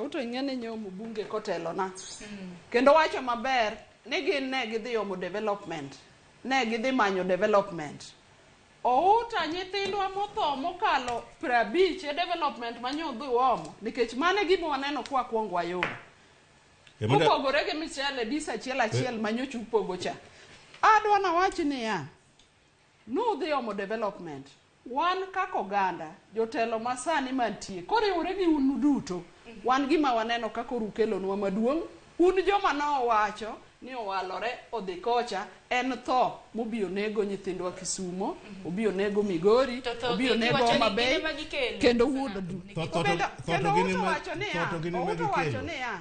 Uto ing'e ni nyomo bunge kotelona. Kendo wacho maber ni gin ne gidhi omo development. Ne gidhi manyo development. Outa nyithindwa motho mokalo 50 e development ma nyo dhi omo nikech mano e gima waneno kwa kwongo wayudo. Kopogore gi michele dis achiel achiel ma nyocha upogo cha. Adwa nawach niya, nudhi omo development. Wan kaka oganda, jotelo masani mantie, koriwore gi un duto, wan gima waneno ka koro ukelonwa maduong', un joma nowacho ni owalore odhi kocha, en tho mobi onego nyithindwa Kisumo, obi onego Migori, To tho obi gi onego giwacho ni Homa gin Bay, ema gikelo. kendo wuod Odu. Tho- tho to- Kendo tho to kendo gin Outo ema- wacho tho niya, to gin ema Outo wacho gikelo. niya,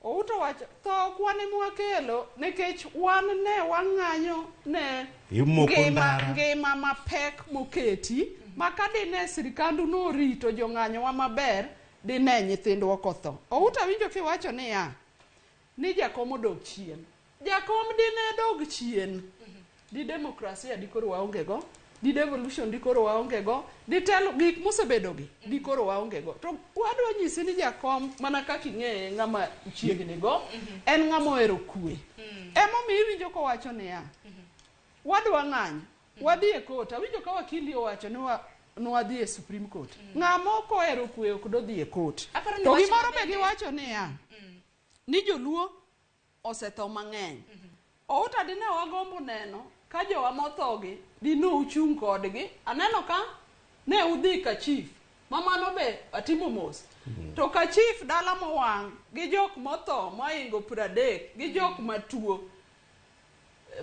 Outo wacho, tho ok wan ema wakelo nikech wan ne wang'anyo ne Imoko ngima, ndara. ngima mapek moketi ma ka dine sirikandu norito jong'anyowa maber dine nyithindwa ok otho. Outo awinjo kiwacho niya, ni jakom odok chien. Jakom dine dog chien. Di demokrasia di koro waonge go, di devolution di koro waonge go, di telo gik mosebedo gi di koro waonge go. To wadwa nyisi ni jakom mana kaka ing'eye ng'ama chiegni go, en ng'ama ohero kwe. Emomiyo iwinjo kowacho niya, wadwa ng'anyo, wadhi e court. Awinjo ka wakili owacho ni wa nwadhi e Supreme Court. Ng'ama ok ohero kwe ok dodhi e court. Aparo ni To wach gimoro be mabende- giwacho niya, ni joluo osetho mang'eny. Outa dine wagombo neno ka jowa mothogi dine uchung' kodgi. Aneno ka ne udhi ka chief, ma mano be atimo mos. To ka chief dala mowang' gi jok motho mohingo 30 gi jok matuo.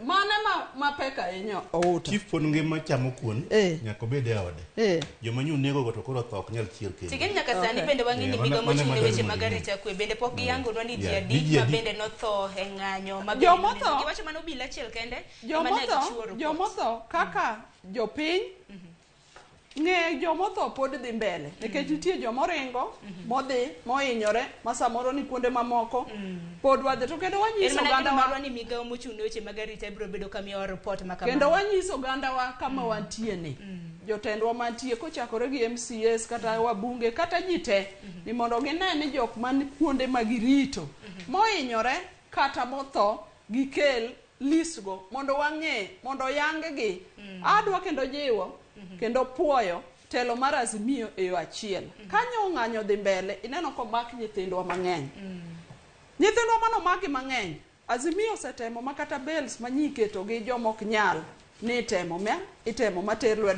Mano ema mapek ahinya Outa. Chief pod ngima chamo kuon, Eh. nyaka obed e ode. Eh. Joma nyo onego go to koro tho ok nyal chier kendo. Tigeni nyaka sani Okay. bende wang'e ni Yeah, migawo mano- mochung' ne mano weche ema mag dwarore. arita kwe bende pok giyangonwa ni ji Yeah, adi ni ji ma adi. bende notho e ng'anyo ma bende Jomotho- noneno. Giwacho mana obila achiel kende ema ne Jomotho, gichiwo report. jomotho kaka jopiny ng'e jomotho pod dhi mbele nikech nitie jomoringo modhi mohinyore ma samoro ni kuonde mamoko pod wadhi to kendo En wanyiso mana geno ogandawa marwa ni migawo mochung' ne weche mag arita biro bedo ka miyowa report ma kendo kamano. wanyiso ogandawa kama wantie ni jotendwa mantie kochakore gi MCAs kata wabunge kata ji te ni mondo gine ni jok man kuonde ma girito mohinyore kata motho gikel list go mondo wang'e mondo oyang gi adwa kendo jiwo kendo puoyo telo mar Azimio e yo achiel kanyo ng'anyo dhi mbele ineno komak nyithindwa mang'eny nyithindwa manomaki mang'eny Azimio osetemo ma kata bails ma nyi iketo gi joma ok nyal ni itemo ma itemo mater lwedo